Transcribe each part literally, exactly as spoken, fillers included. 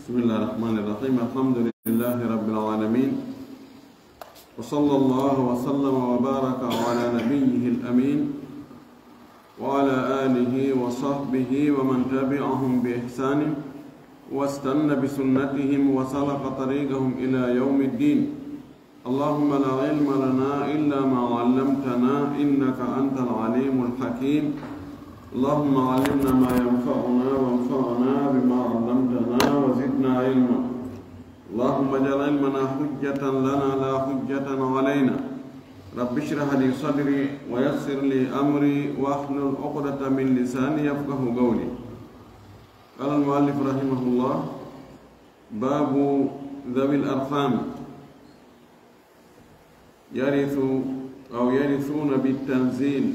بسم الله الرحمن الرحيم. الحمد لله رب العالمين. وصلى الله وسلم وبارك على نبيه الأمين وعلى آله وصحبه ومن تبعهم بإحسان واستن بسنتهم وسلك طريقهم إلى يوم الدين. اللهم لا علم لنا إلا ما علمتنا إنك أنت العليم الحكيم. اللهم علمنا ما ينفعنا وانفعنا بما علمتنا وزدنا علما. اللهم اجعل علمنا حجة لنا لا حجة علينا. رب اشرح لي صدري ويسر لي أمري واحلل عقدة من لساني يفقه قولي. قال المؤلف رحمه الله: باب ذوي الأرحام. يرث أو يرثون بالتنزيل،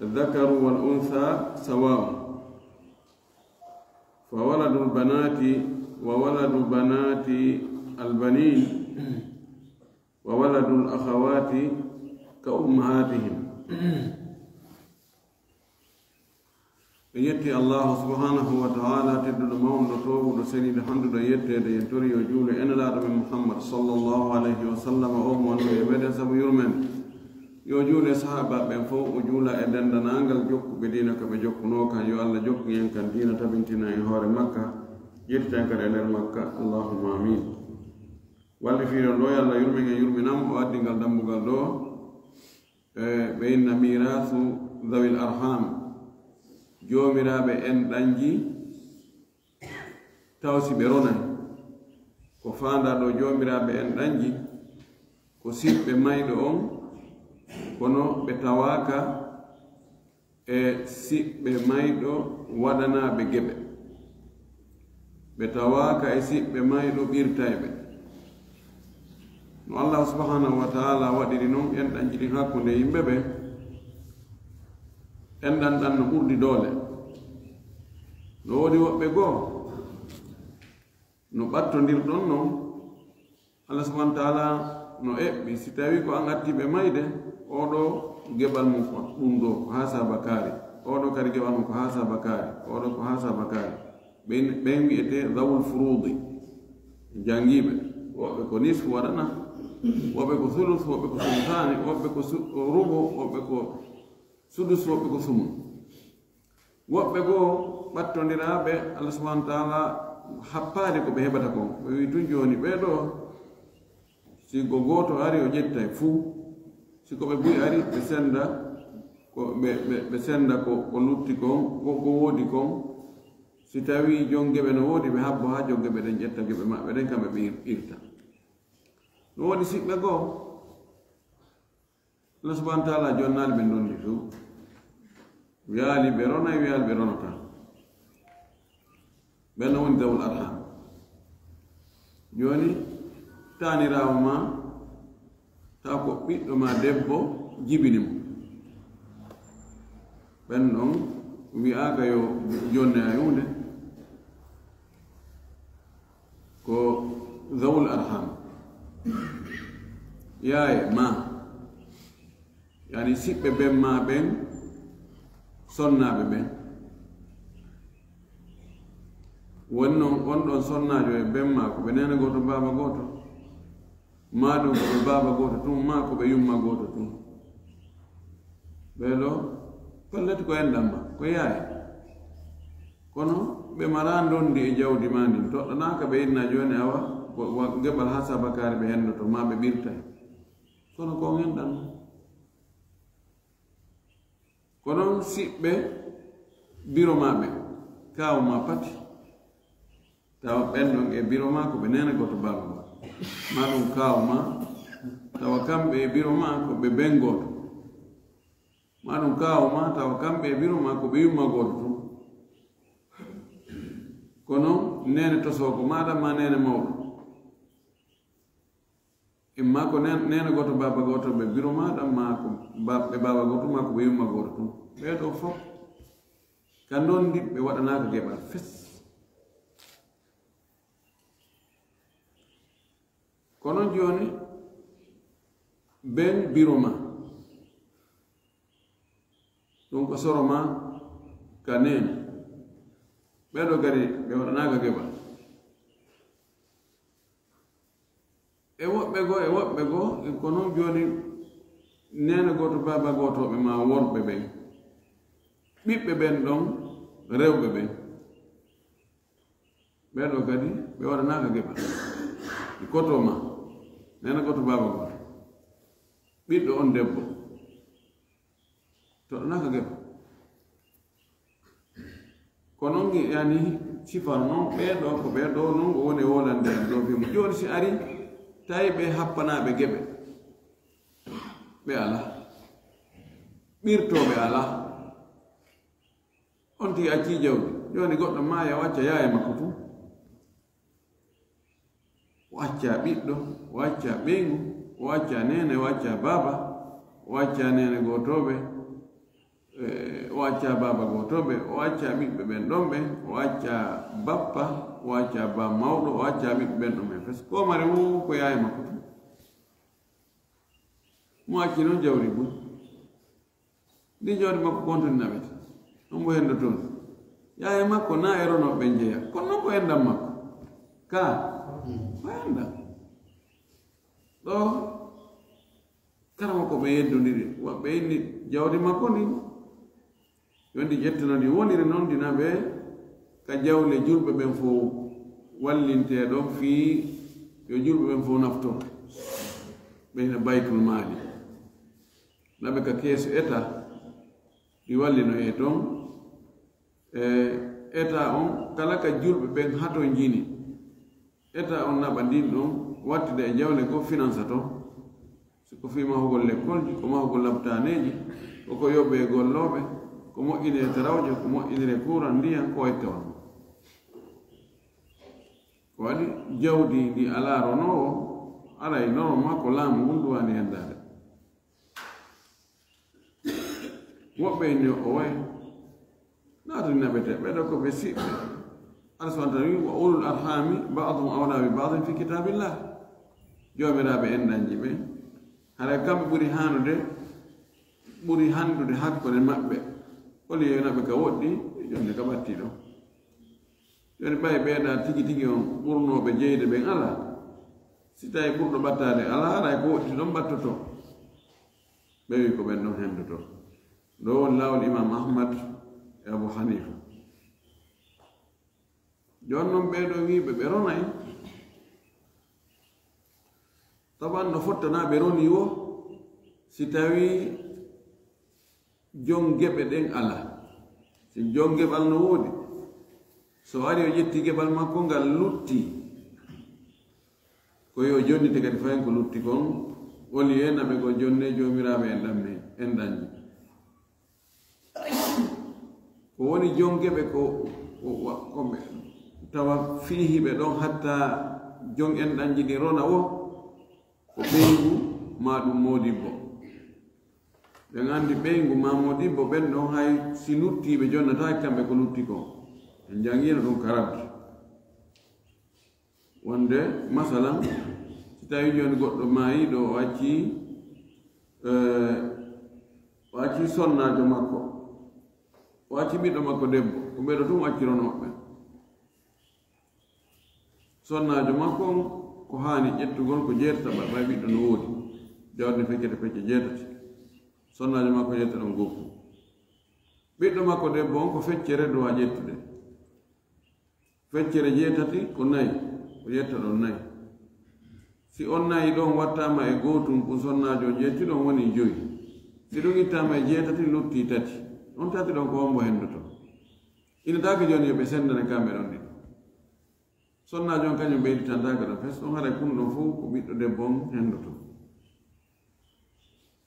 الذكر والأنثى سواء، فولد البنات وولد بنات البنين وولد الأخوات كأمهاتهم. En yetti Allahu subhanahu wa ta'ala, tedduɗo, mawnuɗo, toowuɗo, seniiɗo, handuɗo e yetteede. En tori yo juule e Nelaaɗo men Muhammad sallallahu alayhi wa sallam, o mo wonno e meɗen sabu yurmen. Yo juule sahaabaaɓe ɓen fow, o juula e denndaangal jokkuɓe diina ka ɓe jokkunoo kan. Yo Allah jokku en kan diina, tabintina en hoore makka, yettitan kan e nder makka. Allahumma amin. Wallifiiɗo ɗo, yo Allah yurmen en, yurminam, o addi ngal dambugal ɗo. E, ɓe inna miiraasu zawil arham, joomiraaɓe enɗanji, taw si ɓe ronay. Ko faandaa ɗo joomiraaɓe enɗanji, ko siɓɓe mayɗo on, kono ɓe tawaaka e siɓɓe mayɗo waɗanaaɓe geɓe. Ɓe tawaaka e siɓɓe mayɗo ɓirtayɓe. No Allah subhanahu wa ta'ala waɗiri non enɗanji ɗin hakkunde yimɓe ɓe, enɗan ɗan no ɓurdi doole. No woodi woɓɓe goo, no ɓattondirɗon non, Allah subhanahu wa ta'ala no eɓɓi, si tawi ko an atti ɓe mayde, oɗo geɓal mum ko ɗum ɗo, ko haa saabakaari, oɗo kadi geɓal mum ko haa saabakaari, oɗo ko haa saabakaari. Ɓen, ɓen wi'etee zawul furuudi, janngiiɓe. Woɓɓe ko nisfu waɗana, woɓɓe ko sulus, woɓɓe ko sulusaani, woɓɓe ko su-, ko rubu, woɓɓe ko sudus, woɓɓe ko sumun. Woɓɓe goo ɓattondiraaɓe, Allah subhanahu wa ta'ala happaali ko ɓe heɓata kon. Ɓe wi'i tun jooni ɓee ɗoo, si ko gooto ari, o ƴettay fuu. Si ko ɓe buy ari, ɓe senda ko, ɓe, ɓe, ɓe senda ko, ko lutti kon, ko, ko woodi kon. Si tawii jon geɓe no woodi, ɓe habbo haa jon geɓe ɗen ƴetta geɓe maɓɓe ɗen, kamɓe ɓe ir-, irta. No woodi siɓɓe goo. Allah subhanahu wa ta'ala jonnaali ɓe ndondi few. Wiyaali ɓe ronay, wiyaali ɓe ronataa. Ɓen no woni zawul arham. Jooni, taaniraawo ma, tawa ko ɓiɗɗo ma debbo jibini mo. Ɓen ɗon wi'aaka yo jonne hay huunde. Ko zawul arham. Yaaye ma, yani siɓɓe ben ma ɓen, sonnaaɓe ɓen. Woni non, on ɗon sonnaajo e ben ma ko ɓe neene gooto, baaba gooto. Maa ɗum ko ɓe baaba gooto tun, maa ko ɓe yumma gooto tun. Ɓee ɗoo, pellet ko enɗan ma, ko yaaye. Kono ɓe maraa ndondi e jawdi maa ndin, toɗɗanaaka ɓe inna jooni, awa, ko, wa, geɓal haa saabakaari ɓe hendoto, maa ɓe ɓirtay. Kono ko on enɗan ma. Ko non siɓɓe biro maa ɓen, kaaw maa pati. Tawa ɓen ɗon e biro maa ko ɓe neene gooto baaba gooto. Maa ɗum kaaw maa, tawa kamɓe e biro maa ko ɓe ben gooto. Maa ɗum kaaw maa, tawa kamɓe e biro maa ko ɓe yumma gooto tun. Kono neene tosoo ko maaɗa, maa neene mawɗo. Imma ko nen-, neene gooto, baaba gooto, ɓe biro maaɗa, maa ko ba-, ɓe baaba gooto, maa ko ɓe yumma gooto tun. Ɓee ɗoo fof, ka ndondi ɓe waɗanaaka geɓal fes. Kono jooni, ben biro maa. Ɗum ko soro maa ka neene. Ɓee ɗoo kadi ɓe waɗanaaka geɓal. E woɓɓe goo, e woɓɓe goo, ko noon jooni neene gooto, baaba gootooɓe maa worɓe ɓen. Ɓiɓɓe ɓen ɗon, rewɓe ɓen. Ɓee ɗoo kadi, ɓe waɗanaaka geɓal. Ɗi kotoo maa. Neene gooto, baaba gooto. Ɓiɗɗo on debbo. Toɗɗanaaka geɓal. Ko noon, yani, sifano noon, ɓee ɗoo, ko ɓee ɗoo noon, o woni e wolande en ɗoo fii mum. Jooni si ari, tawi ɓe happanaaɓe geɓe. Ɓe alaa. Ɓirtooɓe alaa. On tigi accii jawdi. Jooni goɗɗo maaya, o acca yaaye makko tun. O acca ɓiɗɗo, o acca ɓeyngu, o acca neene, o acca baaba, o acca neene gootooɓe, eh, o acca baaba gootooɓe, o acca ɓiɓɓe ɓen ɗon ɓe, o acca bappa, o acca ba mawɗo, o acca ɓiɓɓe ɓen ɗon ɓe. Parce que ko mari wo ko yaaye makko tun. Mo acci noon jawdi bun. Ndi jawdi makko kon tun naɓete. On mo hendoto. Yaaye makko na e rono ɓen jeya. Kono noon ko enɗan makko. Ka? O enɗan. Ɗoo, kala mo ko ɓe yeddondiri. Woɓɓe inni jawdi makko ndin. Yo ndi ƴettuno ndi woniri noon, ndi naɓe ka jawle julɓe ɓen fow wallintee ɗon fii yo julɓe ɓen fow naftor. Ɓe hina Baytul Maali. Naɓe ka keesu eta, ɗi wallinoyee ton. E eta on, kala ka julɓe ɓen hatonjini, eta on naɓa ndin ɗon, wattude e jawle goo finansa ton. Si ko fii mahugol lekkolji, ko mahugol laptaaneeji, ko ko yoɓee gollooɓe, ko moƴƴiniree tarawjo, ko moƴƴiniree kuuran, ndiyan, ko wayi tawon. Ko waɗi jawdi ndi alaa ronoowo, aray noro maa ko laamu ngun duwaani hendaade. Woɓɓe inni o wayi. Naatani naɓete, ɓee ɗoo ko ɓe siɓɓe. Allah subhanahu wa ta'ala wi, "Wa ulul arhami ba'duhum awla bi ba'din fi kitabillah." Joomiraaɓe enɗanji ɓen, haray kamɓe ɓuri haanude, ɓuri handude hakkunde maɓɓe. Oli yo naɓe ka woɗɗi, jonde ka ɓattii ɗon. Jooni ɓay ɓee ɗaa tigi tigi on ɓurnooɓe jeyde ɓen alaa. Si tawi ɓurɗo ɓattaade alaa, haray ko woɗɗi ɗon ɓattotoo. Ɓe wi ko ɓen ɗon hendoto. Ɗoo woni laawol Imam Ahmad e Abu Hanifa. Jooni non ɓee ɗoo wiiɓe ɓe ronay. Taban no fottanaa ɓe ronii woo, si tawii jon geɓe ɗen alaa. Si jon geɓal no woodi, so ari o ƴetti geɓal makko ngal lutti, ko yo jonnite kadi fahin ko lutti kon, oli e naɓe ko jonne joomiraaɓe enɗan men, enɗanji. Ko woni jon geɓe ko, ko, ko, ko ɓe tawa fiihi ɓe ɗon hatta jon enɗanji ɗin rona woo, ko ɓeyngu maa ɗum moodibbo. Ɓen anndi ɓeyngu maa moodibbo ɓen ɗon hay si luttii ɓe jonnataake kamɓe ko lutti kon. En janngiino ɗum ka raddu. Wonde, masalan, si tawii jooni goɗɗo maayiiɗo, o accii, eh, o accii sonnaajo makko, o accii ɓiɗɗo makko debbo, ko ɓee ɗoo tun o accironoo ɓen. Sonnaajo makko on, ko haani ƴettugol ko jeetata, ɓay, ɓay ɓiɗɗo no woodi. Jawdi ne feccete pecce jeetati. Sonnaajo makko ƴetta ɗon goppu. Ɓiɗɗo makko debbo on ko feccere duwaa ƴettude. Feccere jeetati ko nayi, o ƴetta ɗon nayi. Si on nayi ɗon wattaama e gootun, ko sonnaajo on ƴetti ɗon woni joyi. Si ɗum ittaama e jeetati, luttii tati. On tati ɗon ko hombo hendoto? Inataake jooni yo ɓe senndane kamɓe ɗon ɗiɗo. Sonnaajo on kañum ɓeyditantaake ɗon, fes ɗon haray kunu ɗon fow ko ɓiɗɗo debbo on hendoto.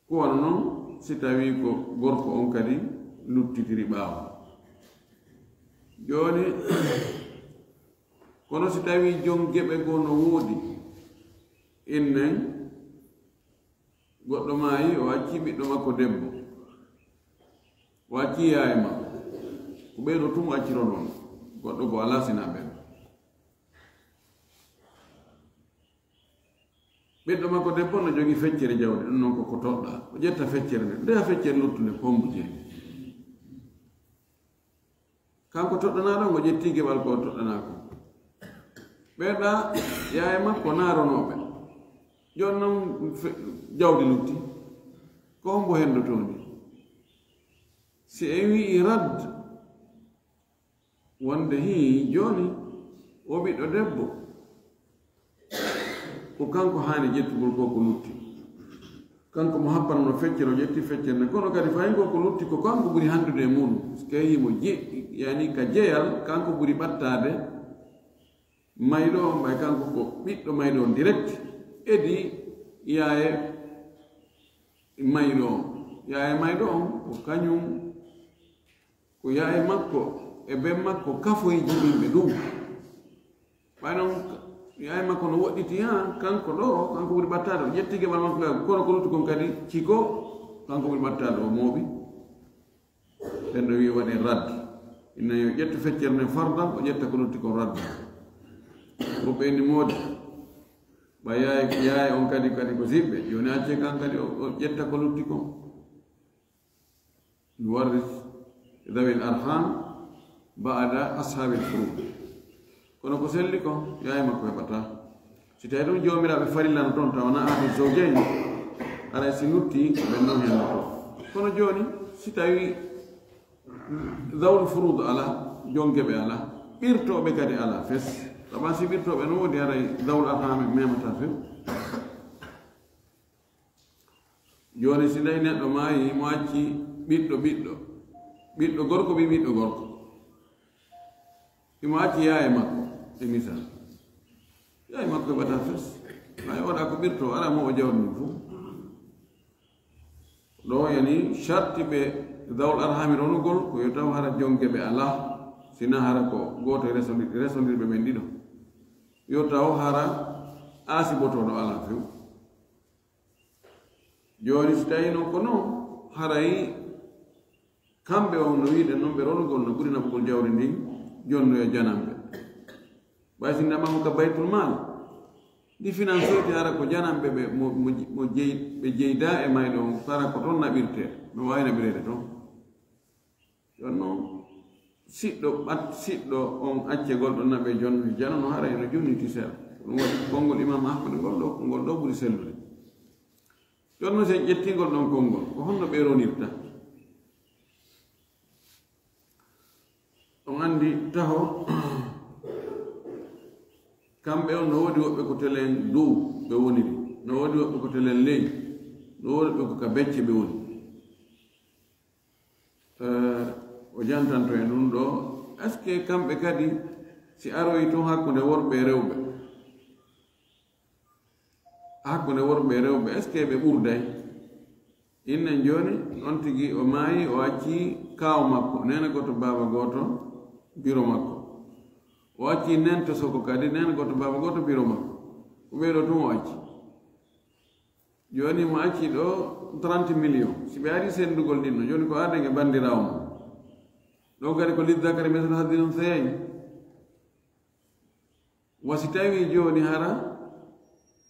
Ko wano non, si tawii ko gorko on kadi luttitiri ɓaawo. Jooni, kono si tawii jon geɓe goo no woodi, innen, goɗɗo maayi, o accii ɓiɗɗo makko debbo, o accii yaye makko, ko ɓee ɗoo tun o accironoo, goɗɗo goo alaa sinaa ɓen. Ɓiɗɗo makko debbo no jogii feccere jawdi, ɗum non ko ko toɗɗaa. O ƴetta feccere nden. Ndeya feccere luttunde, ko hombo jeyi? Kanko toɗɗanaaɗo, ngo ƴetti geɓal ko o toɗɗanaa ko. Ɓee ɗaa, yaye makko na ronooɓe. Jooni noon fe- jawdi lutti, ko hombo henndotoo ndi? Si en wi'i rad, wonde hii jooni o ɓiɗɗo debbo, ko kanko haani ƴettugol ko ko lutti. Kanko mo happanno feccere, o ƴetti feccere nde. Kono kadi fayin ko ko lutti ko kanko ɓuri handude e muɗum. Parce que himo je- yani ka jeyal, kanko ɓuri ɓattaade mayɗo on, ɓay kanko ko ɓiɗɗo mayɗo on direct, edi yaaye mayɗo on. Yaaye mayɗo on ko kañum, ko yaaye makko e ben makko kafoy jibinɓe ɗum. Ɓay non yaaye makko no woɗɗiti, ha, kanko ɗo, kanko ɓuri ɓattaade, o ƴetti geɓal makko ngal, kono ko lutti kon kadi ciko, kanko ɓuri ɓattaade, o mooɓi. Ɓen ɗo wi waɗe rad. Inna yo ƴettu feccere nden fardan, o ƴetta ko lutti kon radda. Woɓɓe inni moodi. Ɓa yaay, yaay on kadi, kadi ko siɓɓe. Jooni acce kan kadi o, o ƴetta ko lutti kon. Nuwarris dawil arham ba'da ashabil furud. Kono ko selli ko, yaay makko heɓata. Si tawi ɗum joomiraaɓe farillano toon, tawa na ahadu zawjayni, aray si lutti, ɓen ɗon hennoto. Kono jooni, si tawi zawul furud ala, jongeɓe ala, ɓirtooɓe kadi ala fes. Tawa si ɓirtooɓe no woodi, aray zawul arham memata few. Jooni, si tawi neɗɗo maayi, mo acci ɓiɗɗo, ɓiɗɗo, ɓiɗɗo gorko, ɓi ɓiɗɗo gorko, imo acci yaaye makko, e misal, yaaye makko heɓata fes. Ay oɗa ko ɓirto, ara mo o jawdi mum fof. Ɗo yani, sharti ɓe zawul arhami ronugol, ko yo taw hara jonge ɓe alaa, sina hara ko gooto e resondir-, resondirɓe ɓen ɗiɗo. Yo taw hara aasibotooɗo alaa few. Jooni, si tawi noon ko noon, haray kamɓe on no wiide noon ɓe ronugol no ɓuri naɓugol jawdi ndin, jonnoya jananɓe. Ɓay si ndamama ka baytul maal, ndi finansoyte hara ko jananɓe ɓe mo, mo, mo jey-, ɓe jeyda e mayɗo on, hara ko toon naɓirte, no waawi naɓireede toon. Jooni noon, siɗɗo ɓat-, siɗɗo on accegol ɗo naɓe jonno e jano no hara eno junniti seeɗa. Ko ɗum waɗi konngol Imam Ahmad ngol ɗo, ko ngol ɗo ɓuri sellude. Jooni noon, si en ƴettii ngol ɗon konngol, ko honno ɓe ronirta? On anndi taho, kamɓe on no woodi woɓɓe ko telen dow ɓe woniri, no woodi woɓɓe ko telen ley, no woodi woɓɓe ko ka becce ɓe woni. Eh, o jantanto en ɗum ɗo, est-ce que kamɓe kadi si aroyi tun hakkunde worɓe e rewɓe, hakkunde worɓe e rewɓe, est-ce que ɓe ɓurday? Innen jooni, on tigi o maayi, o acci kaaw makko, neene gooto, baaba gooto, biro makko. O acci nento soko kadi, neene gooto, baaba gooto, biro makko. Ko ɓee ɗo tun o acci. Jooni mo acci ɗo trente millions. Si ɓe ari sendugol ɗin no, jooni ko aaden e bandiraawo mum. Ɗon kadi ko lizzakari mislu hazzil unsayayni. Wa si tawi jooni hara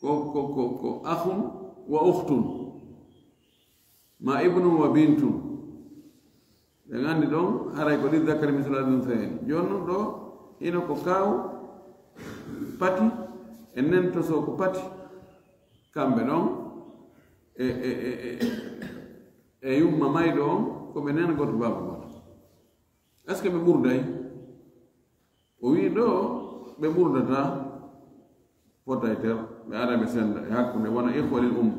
ko, ko, ko, ko akhun wa ukhtun, ma ibnun wa bintun. Ɓe nganndi ɗon haray ko lizzakari mislu hazzil unsayayni. Jooni non ɗo hino ko kaaw pati e nento soko pati. Kamɓe ɗon e, e, e, e, e yumma mayɗo on ko ɓe neene gooto baaba gooto. Est-ce que ɓe ɓurday? O wi'i ɗo ɓe ɓurdata, fotay ter, ɓe ara ɓe senda e hakkunde wona ikhwa lil umma.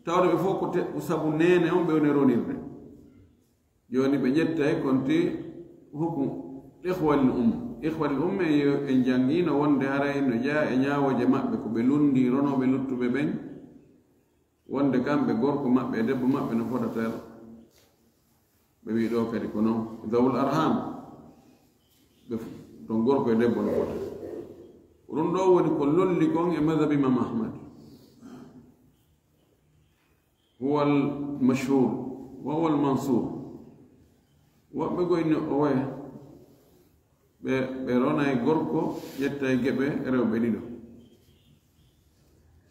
Tawde ɓe fof ko te-, ko sabu neene on ɓe woni ronirde. Jooni ɓe ƴettay konti hukum ikhwa lil umma. Ikhwa lil umma en yo-, en janngino wonde haray no jeyaa e ñaawooje maɓɓe ko ɓe lunndi ronooɓe luttuɓe ɓen. Wonde kamɓe gorko maɓɓe e debbo maɓɓe no fotata. Ɓe wi'i ɗo kadi ko non, zawul arham. Ɓe f-, ton gorko e debbo no fota. Ko ɗum ɗo woni ko lolli kon e madhab Imam Ahmad. Huwa al mashhur, wa huwa al mansur. Woɓɓe goyni o waya. Ɓe, ɓe ronay gorko, ƴettay geɓe rewɓe ɗiɗo.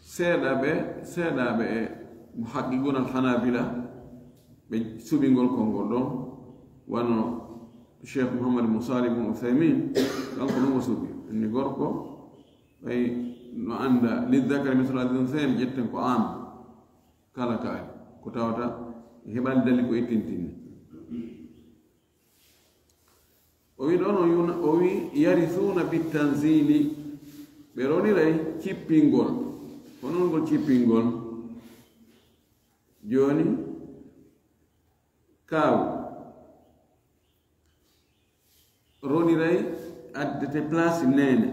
Seeɗaɓe, seeɗaɓe e muhaqqiquna al-Hanabila, ɓe suɓi ngol konngol ɗon, wano Cheikh Muhammad ibn Salih ibn Uthaymin, kanko ɗum o suɓi. Inni gorko, Ɓay no annda, lizzakari mislu hazzil unsayayn, ƴetten ko am. Kala kaali. Ko tawata heɓaali dalil ko ittintinni. O wi ɗon, o yuna-, o wi, "Yarisuuna bittanzili." Ɓe roniray cippingol. Ko non ngol cippingol? Jooni, kaaw roniray addete place neene.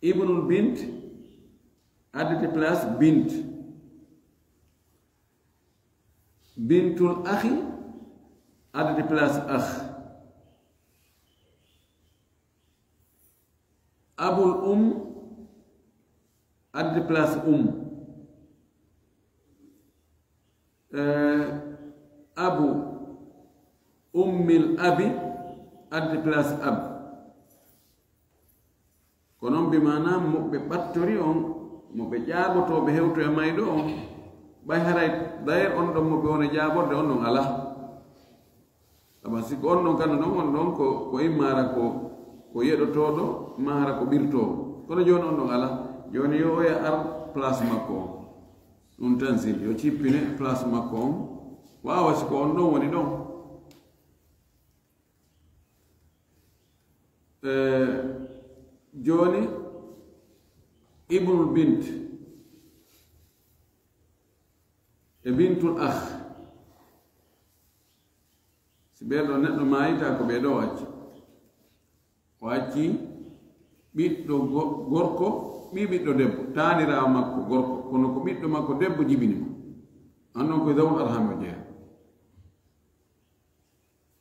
Ibnul bint addete place bint. Bintul axi addete place ax. Abul um addete place um. Eh, abu ummil abi addete place ab. Ko non bi maana mo ɓe ɓattori on, mo ɓe ƴaagotoo ɓe hewto e mayɗo on, ɓay haray, d'ailleurs, on ɗon mo ɓe woni jaaborde, on ɗon alaa. Sabu si ko on ɗon kadi ɗon, on ɗon ko, ko imma hara ko, ko yeɗotooɗo, maa hara ko ɓirtoowo. Kono jooni on ɗon alaa. Jooni yo oya ar place makko on. Ɗum tanzil, yo cippine place makko on. Waawa si ko on ɗon woni ɗon. Eh, jooni, ibnul bint e bintul akh, si ɓee ɗoo neɗɗo maayii, taa ko ɓee ɗoo o acci. O acci ɓiɗɗo go-, gorko, ɓii ɓiɗɗo debbo, taaniraawo makko gorko, kono ko ɓiɗɗo makko debbo jibini mo. An non ko zawul arham o jeyaa.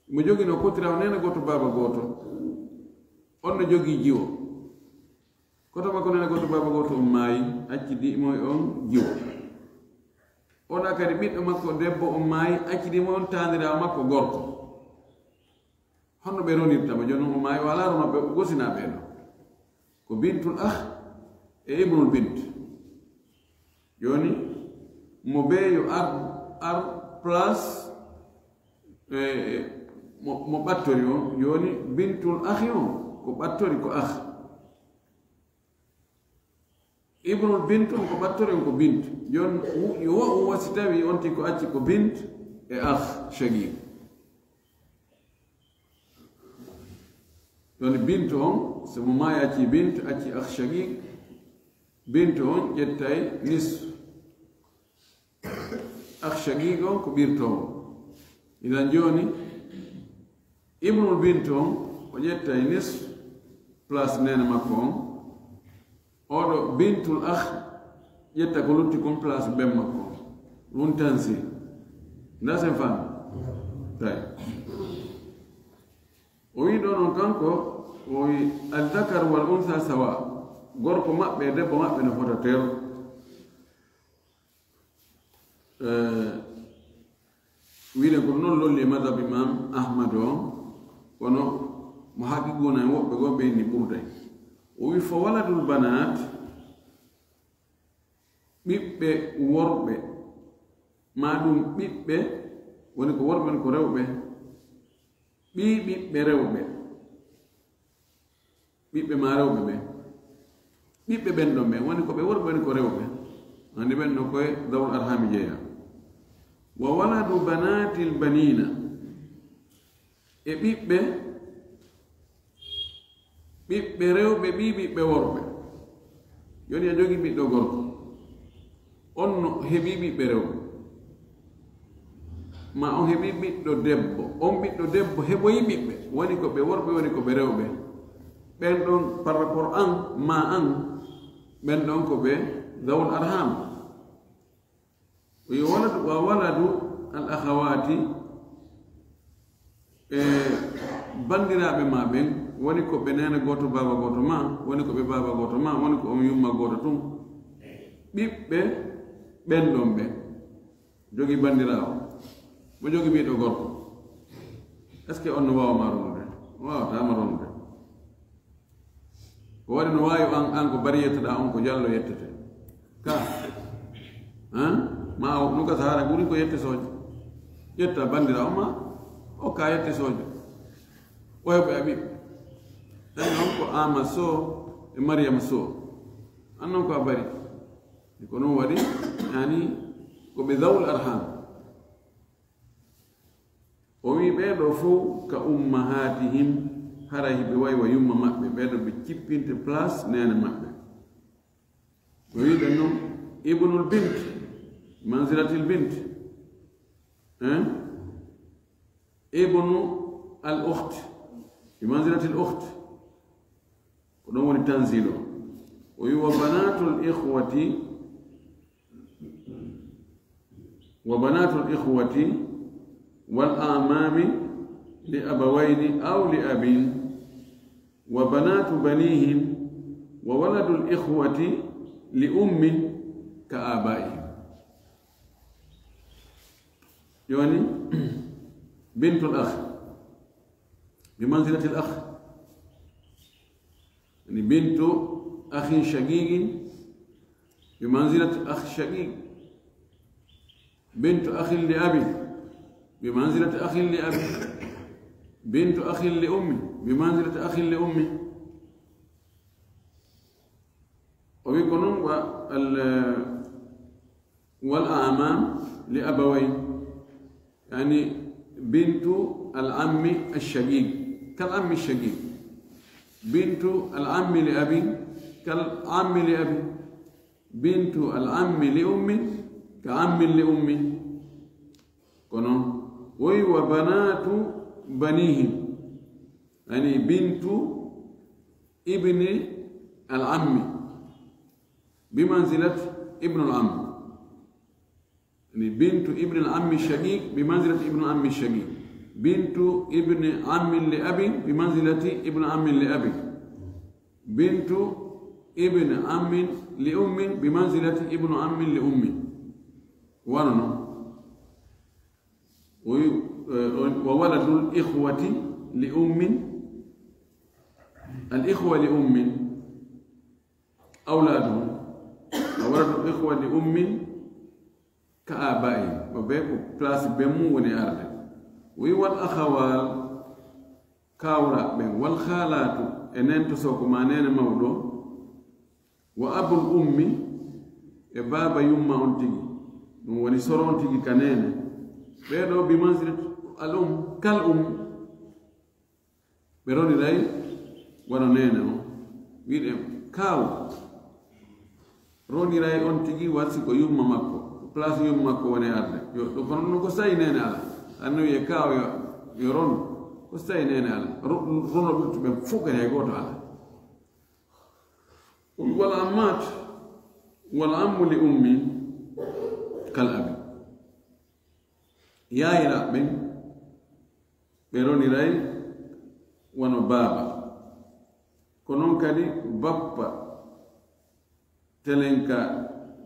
Mo jogino kotiraawo neene gooto, baaba gooto. On no jogii jiwo. Koto makko neene gooto, baaba gooto on maayi, accidii mo e on jiwo. Oɗa kadi ɓiɗɗo makko debbo on maayi, accidii mo on taaniraawo makko gorko. Honno ɓe ronirta mo? Jooni o maayi, o alaa rono ɓe, o gosinaa ɓee ɗoo. Ko bintul akh e ibnul bint. Jooni, mo bee yo ar, ar place, eh, mo, mo ɓattori on. Jooni, bintul akhi on, ko ɓattori ko akh. Ibnul bint on, ko ɓattori on, ko bint. Jooni, wo-, yo wo, wo si tawi on tigi ko acci ko bint e akh shaqiq. Ɗon bint on, so mo maayi acci bint, acci akh shaqiq, bint on ƴettay nisfu. Akh shaqiq on ko ɓirtoowo. Idan jooni, ibnul bint on, o ƴettay nisfu place neene makko on. Oɗo bintul akh ƴetta ko lutti kon place ben makko. Ɗun tanzil. Nda sen faami? Tawi. O wi ɗon on kanko, o wi, "Al-dhakar wal untha sawa." Gorko maɓɓe e debbo maɓɓe no fota teero. Eh, wiide ko non lolli e madhab Imam Ahmad o, kono mo haqiquna en woɓɓe goo ɓe inni ɓurday. O wi, "Fa waladul banat," ɓiɓɓe worɓe, maa ɗum ɓiɓɓe, woni ko worɓe, woni ko rewɓe, ɓii ɓiɓɓe rewɓe, ɓiɓɓe maa rewɓe ɓe, ɓiɓɓe ɓen ɗon ɓen, woni ko ɓe worɓe, woni ko rewɓe, andi ɓen no koye zawul arhami jeeya. Wa waladu banatil banina, e ɓiɓɓe, ɓiɓɓe rewɓe, ɓii ɓiɓɓe worɓe. Jooni a jogii ɓiɗɗo gorko, on no heɓii ɓiɓɓe rewɓe, maa on heɓii ɓiɗɗo debbo, on ɓiɗɗo debbo heɓoyi ɓiɓɓe, woni ko ɓe worɓe, woni ko ɓe rewɓe. Ɓen ɗon par rapport an, maa an, ɓen ɗon ko ɓe zawul arham. Yo waladu, wa waladu al akhawati, e banndiraaɓe maa ɓen, woni ko ɓe neene gooto, baaba gooto maa, woni ko ɓe baaba gooto maa, woni ko on yumma gooto tun. Ɓiɓɓe ɓen ɗon ɓen. Jogii banndiraawo. Mo jogii ɓiɗɗo gorko. Est-ce que on no waawa ma ronude? O waawataa ma ronude. Ko waɗi no waawi an, an ko bari yettoɗaa on, ko jallo yettete. Ka? Han? Ma o, nuka sahara guri ko yette soojo. Yetta banndiraawo ma, okka yette soojo. O heɓa e ɓiɓɓe. Ɗan non ko Ama Soh e Mariama Soh. An non ko a bari. Ko non waɗi, yani, ko ɓe zawul arham. O wi ɓee ɗoo fow ka ummahatihim, hara hiɓe wayi wa yumma maɓɓe, ɓee ɗoo ɓe cippinte place neene maɓɓe. O wi ɓen non, ibnul bint, manzilatil bint. Hein? Ibnu al ukht, bi manzilatil ukht. Ko ɗon woni tanzil o. O wi, "Wa banatul ikhwati, wa banatul ikhwati wal amami li abawayni aw li abin, wa banatu banihim, wa waladul ikhwati li ummi ka abaihim." Yoni, bintul akh, bi manzilatil akh. Yani, bintu akhin shaqiqin bi manzilati akh shaqiq. Bintu akhin li abi bi manzilati akhin li abi. Bintu akhin li ummi bi manzilati akhin li ummi. O wi ko non wa al, wal amam li abaway. Yani, bintu al ammi al shaqiq. Kal ammi shaqiq. Bintu al ammi li abi. Kal ammi li abi. Bintu al ammi li ummi. Ka ammi li ummi. Kono, o wi wa banatu banihim. Yani, bintu ibni al ammi. Bi manzilat ibnu al ammi. Yani, bintu ibni al ammi shaqiq bi manzilati ibnu ammi shaqiq. Bintu ibni ammin li abin bi manzilati ibnu ammin li abin. Bintu ibni ammin li ummin bi manzilati ibnu ammin li ummin. Wano non. O wi, eh, o, wa waladul ikhwati li ummin. Al ikhwa li ummin. Awladuhum. Wa waladul ikhwa li ummin. Ka abaihim, o ɓe ko place ɓen mum woni arde. O wi wal akhawal, kawra ɓen, wal khalatu, e nento soko ma nene mawɗo, wa abul ummi, e baba yumma on tigi, ɗum woni soro on tigi ka nene. Ɓee ɗoo bi manzilati al um, kal um. Ɓe roniray wano neene on. Wiɗen kaaw roniray on tigi, war si ko yumma makko, place yumma makko woni arde. Yo, ɗo kono ɗum ko sayi neene ala. Anno wiye kaaw yo, yo ron, ko sayi neene ala. Ro-, rono ɓe ɓen fof kadi hay gooto ala. O wi, "Wal ammat, wal ammu li ummi kal abi." Yaayiraaɓe ɓen, ɓe roniray wano baaba. Ko non kadi bappa telen ka,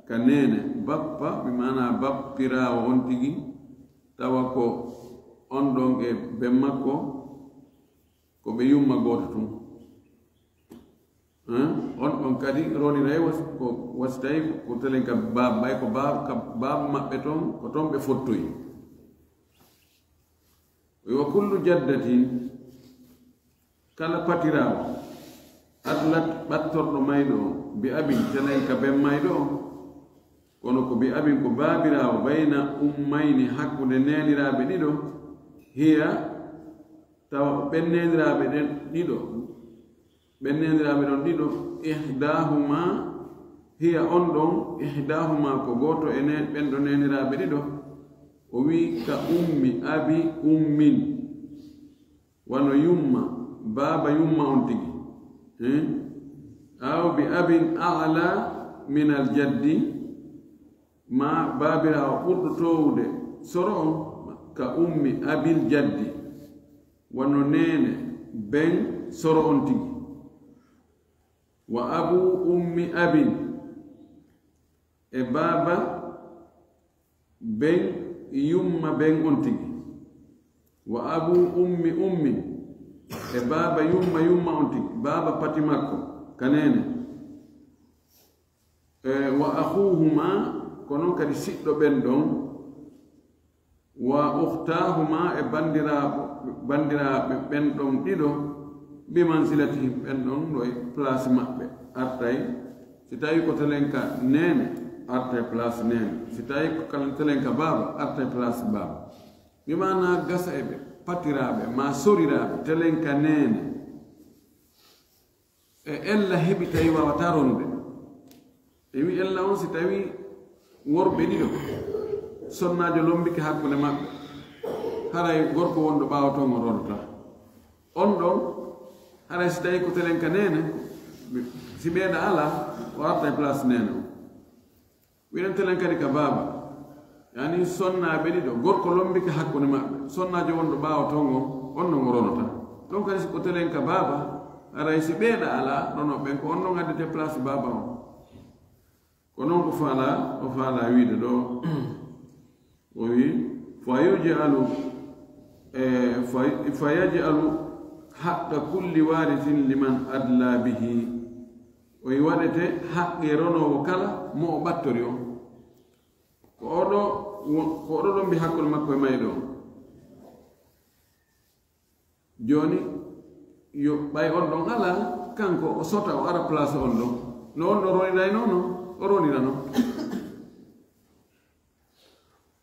ka neene. Bappa, bi maana bappiraawo on tigi, tawa ko on ɗon e ben makko, ko ɓe yumma gooto tun. Hein? On ɗon kadi roniray was-, ko wasitay ko telen ka baaba, ɓay ko baaba, ka baaba maɓɓe ton, ko ton ɓe fottoyi. Wa kullu jaddatin, kala patiraawo, adlat, ɓattorɗo mayɗo on, bi abin, telen ka ben mayɗo on, kono ko bi abin ko baabiraawo, bayna ummayni, hakkunde neeniraaɓe ɗiɗo, hiya, tawa ɓen neeniraaɓe ɗen ɗiɗo, ɓen neeniraaɓe ɗon ɗiɗo, ihdahuma, hiya on ɗon, ihdahuma ko gooto e ne-, ɓen ɗo neeniraaɓe ɗiɗo, o wi ka ummi, abi, ummin, wano yumma, baaba yumma on tigi, eh? Aw bi abin a'la min al jaddi, ma baabiraawo ɓurɗo toowude soro on, ka ummi abil jaddi, wano neene ben soro on tigi. Wa abu ummi abin, e baaba ben yumma ben on tigi. Wa abu ummi ummin, e baaba yumma yumma on tigi, baaba pati makko, ka neene. E, wa akhuhuma, ko non kadi siɗɗo ɓen ɗon. Wa ukhtahuma, e bandiraaɓe, bandiraaɓe ɓen ɗon ɗiɗo. Bi manzilatihim, ɓen ɗon ɗo e place maɓɓe, artay. Si tawi ko telenka neene, artay place neene. Si tawi ko kala telenka baaba, artay place baaba. Bi maana gasa e ɓe patiraaɓe, ma soriraaɓe, telenka neene. E ella heɓi tawi wawata ronude. E wi ella on si tawi worɓe ɗiɗo, sonnaajo lombike hakkunde maɓɓe, haray gorko wonɗo ɓaawo ton o ronata. On ɗon, haray si tawi ko telenka neene, si ɓeeɗa ala, o arta e place neene on. Wiɗen telen kadi ka baaba. Yani sonnaaɓe ɗiɗo, gorko lombike hakkunde maɓɓe, sonnaajo wonɗo ɓaawo ton on, on non o ronata. Ɗon kadi si ko telen ka baaba, haray si ɓeeɗa ala, rono ɓen ko on non addete place baaba on. Ko non ko faala, o faala wiide ɗo, o wi, fa yuj'alu, e, fa, fa yaj'alu haqqa kulli warithin liman adla bihi. O wi waɗete haqqe ronoowo kala mo o ɓattori on. Ko oɗo wo-, ko oɗo lombi hakkunde makko e mayɗo on. Jooni, yo ɓay on ɗon ala, kanko o sota, o ara place on ɗon. No on ɗon ronirayno non, o ronira non.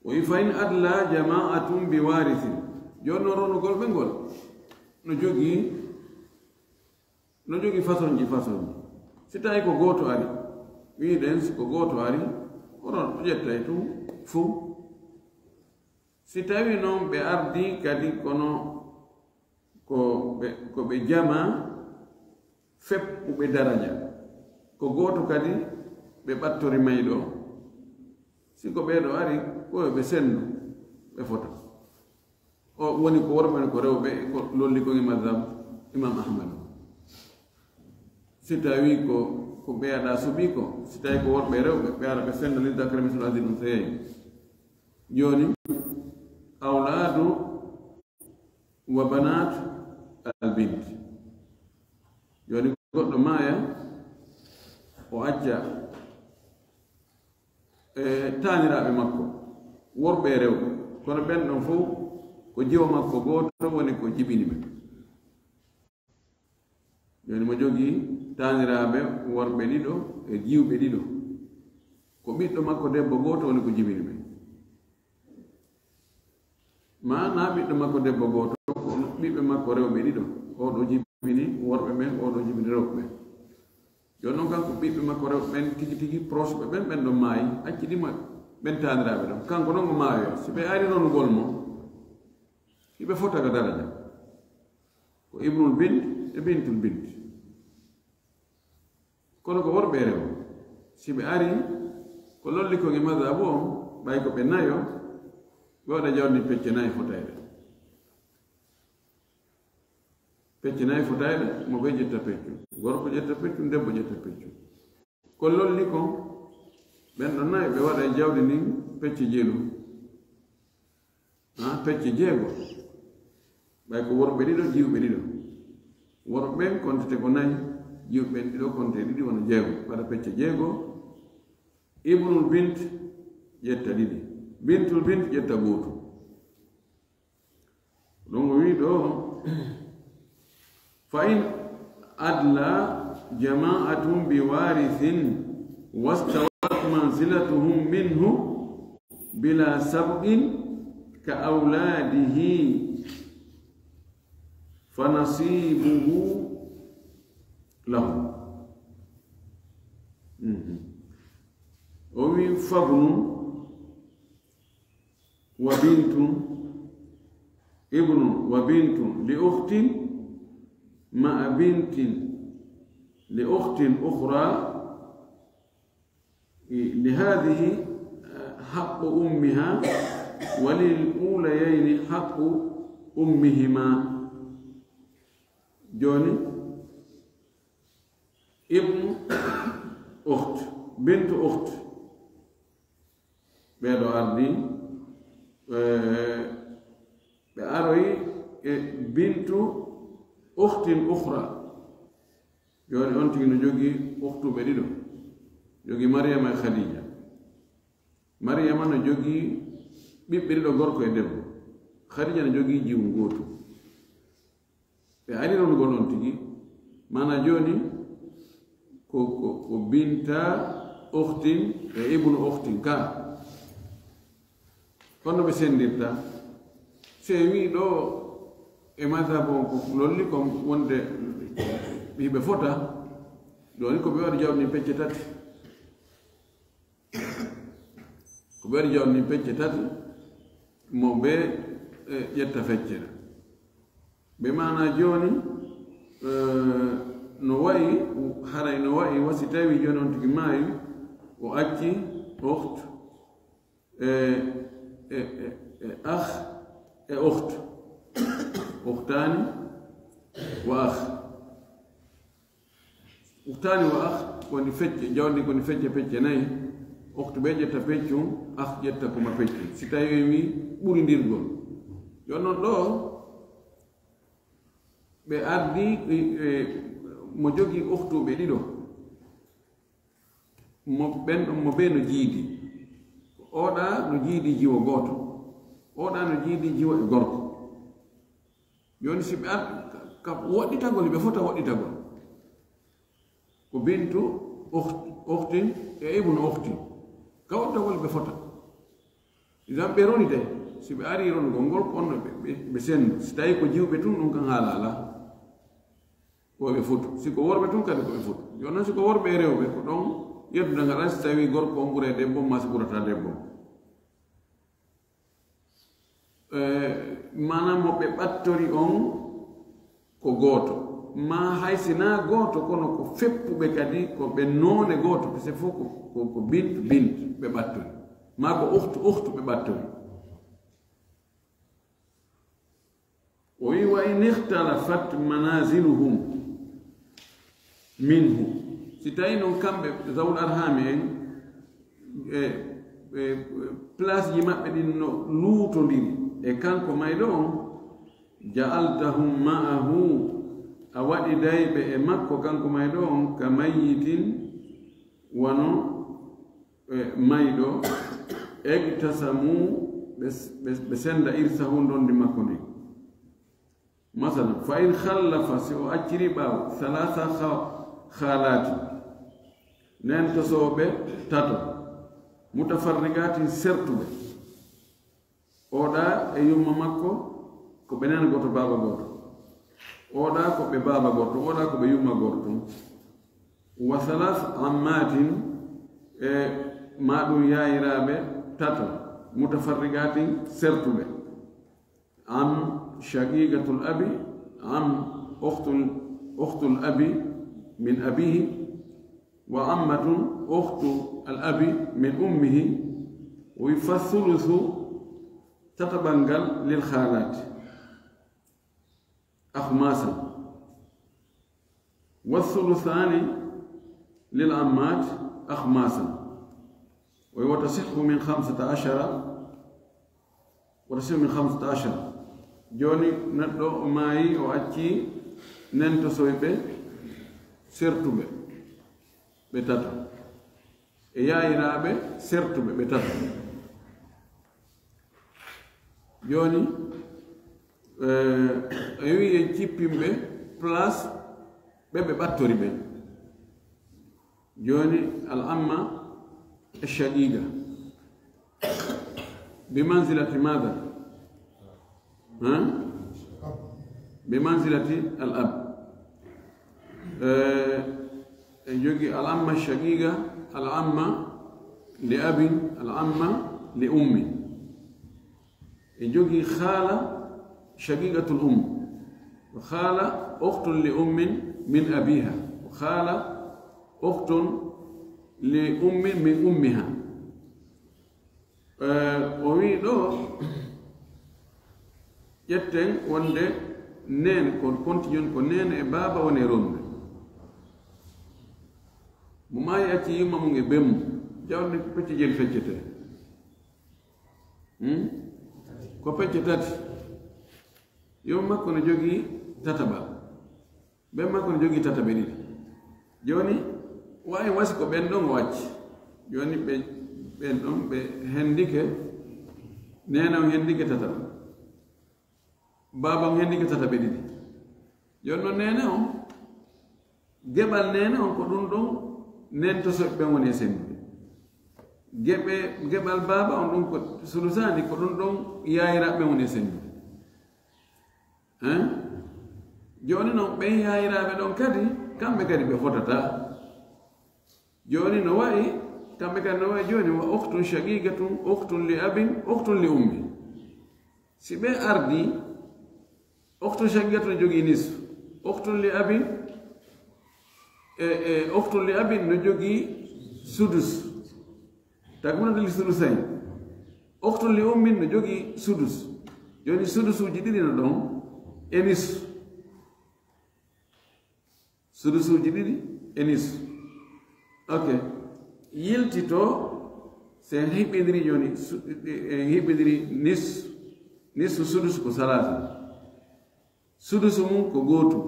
O wi, "Fa in adla jama'atun bi warithin." Jooni no ronugol ɓe ngol no jogii, no jogii façonji, façonji. Si tawi ko gooto ari, wiɗen si ko gooto ari, o ron-, o ƴettay tun fuu. Si tawi non ɓe ardi kadi kono ko ɓe, ko ɓe jama feppuɓe daraja, ko gooto kadi ɓe ɓattori mayɗo. Si ko ɓeeɗo ari, ko yo ɓe sendu, ɓe fota. O woni ko worɓe, woni ko rewɓe, ko lolli ko e mazhab Imam Ahmad. Si tawi ko, ko ɓeyaɗa suɓi ko, si tawi ko worɓe e rewɓe, ɓe ara ɓe senda, lizzakari mislu hazzil unsayayni. Jooni, awlaadu wa banaat al bint. Jooni goɗɗo maaya, o acca, e, taaniraaɓe makko, worɓe e rewɓe. Kono ɓen ɗon fof ko jiwo makko gooto woni ko jibini ɓe. Jooni mo jogii taaniraaɓe worɓe ɗiɗo e jiwɓe ɗiɗo. Ko ɓiɗɗo makko debbo gooto woni ko jibini ɓe. Maanaa ɓiɗɗo makko debbo gooto, kono ɓiɓɓe makko rewɓe ɗiɗo. Oɗo jibini worɓe ɓen, oɗo jibini rewɓe ɓen. Jooni non kanko ɓiɓɓe makko rewɓe ɓen tigi tigi proche ɓe ɓen, ɓen ɗon maayi, accidimo ɓen taaniraaɓe ɗon. Kanko non o maayoya. Si ɓe ari ronugol mo, hiɓe fota ka daraja. Ko ibnul bint e bintul bint. Kono ko worɓe e rewɓe. Si ɓe ari, ko lolli kon e mazhabu on, ɓay ko ɓe nayo, ɓe waɗa jawdi pecce nayi fotayɗe. Pecce nayi fotayɗe, mo ɓe ƴetta peccu. Gorko ƴetta peccu, debbo ƴetta peccu. Ko lolli kon, ɓen ɗon nayo, ɓe waɗa e jawdi ndin pecce jeelu. Ha, pecce jeego. Ɓay ko worɓe ɗiɗo, jiwɓe ɗiɗo. Worɓe ɓen kontete ko nayi, jiwɓe ɓen ɗiɗo konte ɗiɗi wona jeego. Waɗa pecce jeego. Ibnul bint ƴetta ɗiɗi. Bintul bint ƴetta gootu. Ɗum o wi ɗo, "Fa in adla jama'atun bi warithin wastawat manzilatuhum minhu bila sabqin ka awladihi fa nasibuhu lahum." Mhm. O wi, "Fabnu wa bintun, ibnun wa bintun li ukhtin ma'a bintin li ukhtin ukhra, li hadhihi haqqu ummiha wa lil ulayayni haqqu ummihima." Jooni, ibnu ukht, bintu ukht. Ɓeeɗo ardi, eh, ɓe aroyi e bintu ukhtin ukhra. Jooni on tigi no jogii ukhtuɓe ɗiɗo. Jogii Mariyama e Khadija. Mariyama no jogii ɓiɓɓe ɗiɗo, gorko e debbo. Khadija no jogii jiwu ngootu. Ɓe ari ronugol on tigi. Mana jooni, ko, ko, ko binta ukhtin e ibnu ukhtin ka. Kono ɓe senndirta. Si en wii ɗo e madhab on ko lolli kon wonde hiɓe fota, ɗoni ko ɓe waɗi jawdi ndin pecce tati. Ko ɓe waɗi jawdi ndin pecce tati, mo ɓe, e, ƴetta feccere. Ɓe maana jooni, e, no wayi, haray no wayi, wa si tawi jooni on tigi maayi, o acci ukht, e, e, e, e akh, e ukht. Ukhtani wa akh. Ukhtani wa akh, woni fecce, jawdi ko ni fecce, pecce nayi. Ukhtu ɓe ƴetta peccum, akh ƴetta kuma peccum. Si tawi en wi ɓurindirgol. Jooni non ɗo, ɓe ardi, e, e, mo jogii ukhtuɓe ɗiɗo. Mo ɓen ɗon, mo ɓe no jiidi. Oɗa no jiidi jiwo gooto. Oɗa no jiidi jiwo e gorko. Jooni si ɓe ar-, ka, ka woɗɗitagol, ɓe fota woɗɗitagol. Ko bintu ukht-, ukhtin e ibnu ukhtin. Ka woɗɗitagol ɓe fota. Idan ɓe roni de, si ɓe ari ronugol ngol, ko onno ɓe, ɓe, ɓe sendu. Si tawi ko jiwɓe tun, ɗum kan haala alaa. Ko ɓe fotu. Si ko worɓe tun kadi ko ɓe fotu. Jooni non si ko worɓe e rewɓe, ko ɗon yeddude ngal, si tawi gorko on ɓura e debbo, maa si ɓurata debbo. E, maanaam mo ɓe ɓattori on ko gooto. Maa hay si naa gooto, kono ko feppuɓe kadi, ko ɓe noone gooto, ko se fof ko, ko, ko bintu, bintu ɓe ɓattori. Maa ko ukhtu, ukhtu ɓe ɓattori. O wi, "Wa in ikhtalafat manaziluhum minhu." Si tawi non kamɓe zawul arhami en, e, e, place ji maɓɓe ɗin no luutondiri e kanko mayɗo on, "ja'altahum ma'ahu", a waɗiday ɓe e makko kanko mayɗo on, "ka mayyitin", wano, e, mayɗo, "iktasamu", ɓe, ɓe, ɓe senda irsahu ndondi makko ndin. Masalan, "fa in khallafa", si o acciri ɓaawo, "thalatha kha-, khalati", nentosooɓe tato, "mutafarriqatin", sertuɓe. Oɗa e yumma makko ko ɓe nena gooto, baaba gooto. Oɗa ko ɓe baaba gooto, oɗa ko ɓe yumma gooto tun. "Wa thalath ammatin", e maɗum yaayiraaɓe tato, "mutafarriqatin", sertuɓe. "Am shaqiqatul abi, am ukhtul, ukhtul abi min abihi, wa ammatun ukhtu al abi min ummihi, wa fa thuluthu", tataɓal ngal, "lil khalati", akhmasan. "Wa thuluthani lil ammat akhmasan." O wi, "Wa tasihhu min khamsata ashara, wa tasihhu min khamsata ashara." Jooni neɗɗo o maayi, o acci nentosoyɓe sertuɓe ɓe tato, e yaayiraaɓe sertuɓe ɓe tato. Jooni, eh, en wi en cippinɓe place ɓe ɓe ɓattori ɓe. Jooni al amma e shaqiqa. Bi manzilati mada? Ha? Bi manzilati al ab. Eh, en jogi al amma shaqiqa, al amma li abin, al amma li ummi. En jogi khala shaqiqatul um. Wa khala ukhtun li ummin min abiha. Wa khala ukhtun li ummin min ummiha. Eh, o wi ɗo, ƴetten wonde neene, ko konti jooni ko neene e baaba woni e ronde. Mo maayi acci yumma mum e bemmu, jawdi ko pecce jeeɗi feccete. Hmm? Ko pecce tati. Yumma makko no jogii tataɓal. Ɓen makko no jogii tataɓe ɗiɗi. Jooni, waawi wasi ko ɓen ɗon o acci. Jooni ɓe, ɓen ɗon ɓe hendike, neene on hendike tataɓe. Baaba on hendike tataɓe ɗiɗi. Jooni noon neene on, geɓal neene on ko ɗum ɗon neentosoɓe ɓen woni e senndude. Geɓe, geɓal baaba on ɗum ko sulusaani, ko ɗum ɗon yaayiraaɓe ɓen woni e senndude. Hein? Jooni noon ɓen yaayiraaɓe ɗon kadi, kamɓe kadi ɓe fotataa. Jooni no wa'i, kamɓe kadi no wa'i jooni, wa ukhtun shaqiqatun, ukhtun li abin, ukhtun li ummi. Si ɓe ardii, ukhtun shaqiqatun no jogii nisfu, ukhtun li abin, e, e, ukhtun li abin no jogii sudus. Takmilatan li sulusayn. Ukhtun li ummin no jogii sudus. Jooni sudusuuji ɗiɗi no ɗon e nisfu. Sudusuuji ɗiɗi e nisfu. Ok. Yiltito, si en hiɓɓindiri jooni, su-, e, en hiɓɓindiri nis-, nisfu sudus ko salaasa. Sudusu mum ko gootu,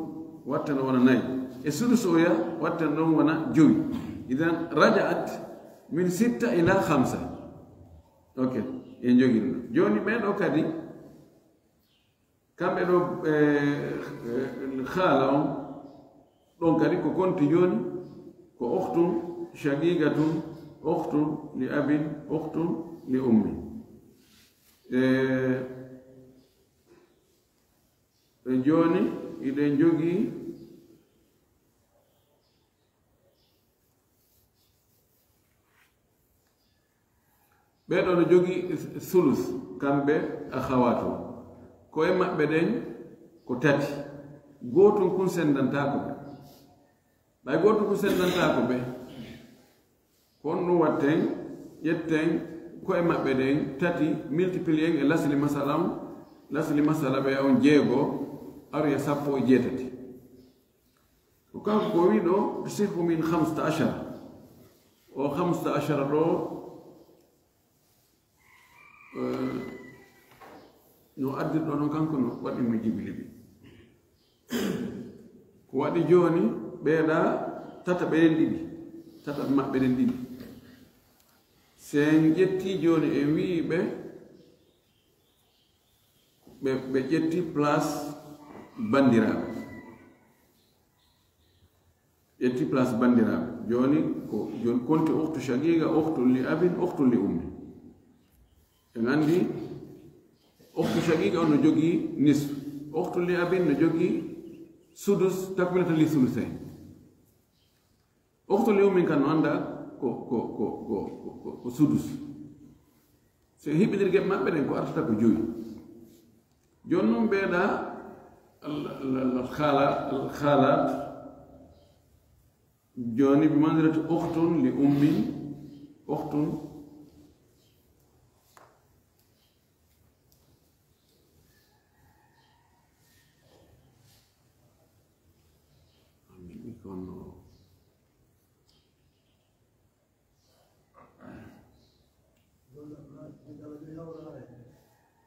watten ɗon wona nayi. E sudusu oya, watten ɗon wona jowi. Idan, raja'at min sitta ila khamsa. Ok, en jogii ɗum. Jooni ɓee ɗoo kadi, kamɓe ɗoo, e, e, haala on, ɗon kadi ko konti jooni, ko ukhtun shaqiqatun, ukhtun li abin, ukhtun li ummi. E, e jooni, iɗen jogii ɓee ɗoo no jogii sulus, kamɓe akhawaato. Ko'e maɓɓe ɗen ko tati. Gootun kun senndantaako ɓe. Ɓay gootun kun senndantaako ɓe, ko honɗun watten? Ƴetten ko'e maɓɓe ɗen tati, multiplier en e lasli masala on, lasli masala ɓe on jeego, aroya sappo e jeetati. Ko kanko ko o wi'i ɗoo, tusihhu min khamsata ashara. O khamsata ashara ɗoo, eh, no addirɗo ɗon kanko no waɗi mo jibilibi. Ko waɗi jooni, ɓee ɗoo tataɓe ɗen ɗiɗi, tataɓe maɓɓe ɗen ɗiɗi. Si en ƴettii jooni, en wi'i ɓe, ɓe, ɓe ƴetti place banndiraaɓe. Ƴetti place banndiraaɓe. Jooni ko, jooni konti ukhtu shaqiqa, ukhtun li abin, ukhtun li ummi. En anndi ukhtu shaqiqa on no jogii nisfu. Ukhtu li abin no jogii sudus, takmilatan li sulusayn. Ukhtu li ummin kan no anndaa ko, ko, ko sudus. So hiɓɓindirgel maɓɓe ɗen ko artata ko jowi. Jooni non ɓee ɗoo al-, al-, al-, al-khala-, al-khalat. Jooni bi manzilati ukhtun li ummin, ukhtun.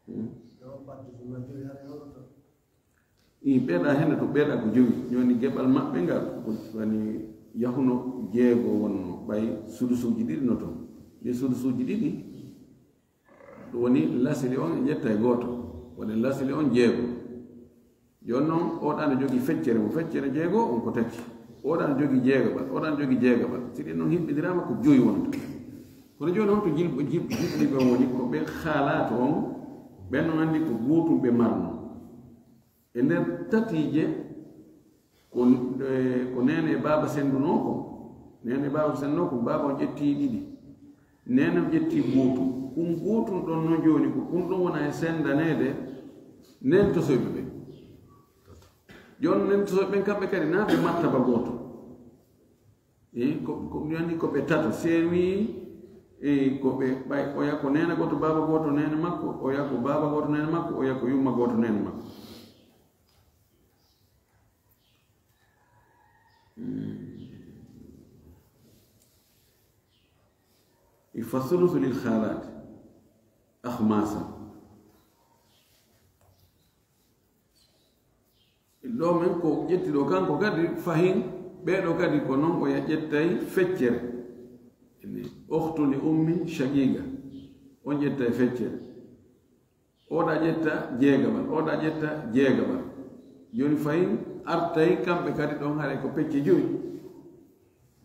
Hmm. I ɓee ɗoo hende to ɓee ɗoo ko jowi. Jooni geɓal maɓɓe ngal ko woni yahuno jeego wonno, ɓay sudusuuji ɗiɗi no ton. Ɗi sudusuuji ɗiɗi, ɗum woni lasili on e ƴetta e gooto. Woni lasili on jeego. Jooni non, oo ɗoo no jogii feccere mum, feccere jeego on ko tati. Oo ɗoo no jogii jeegaɓal, oo ɗoo no jogii jeegaɓal. Si ɗin non hiɓɓindiraama ko jowi wonta. Kono jooni honto jil-, jil-, jiɓliɓe on woni? Ko ɓe khalat on, ɓen non anndi ko gootum ɓe marno. E nder tatiije, ko, e, ko neene e baaba senndunoo kon. Neene e baaba senndunoo kon, baaba on ƴetti ɗiɗi. Neene on ƴetti gootum. Kun gootum ɗon non jooni ko kun ɗon wona e senndaneede neentosoyɓe ɓen. Jooni neentosoyɓe ɓen kamɓe kadi na ɓe martaba gooto. E, ko, ko mi anndi ko ɓe tato. Si en wi'i, e, ko ɓe, ɓay, oya ko neene gooto, baaba gooto, neene makko, oya ko baaba gooto, neene makko, oya ko yumma gooto, neene makko. Hmm. Fa thuluthu lil khalat akhmasa. Ɗoo men ko ƴetti ɗoo kanko kadi fahin, ɓee ɗoo kadi ko non o ya ƴettay feccere. Ene, ukhtu li ummi shaqiqa. On ƴettay feccere. Oo ɗoo ƴetta jeegaɓal, oo ɗoo ƴetta jeegaɓal. Jooni fahin artay kamɓe kadi ɗon haray ko pecce joyi.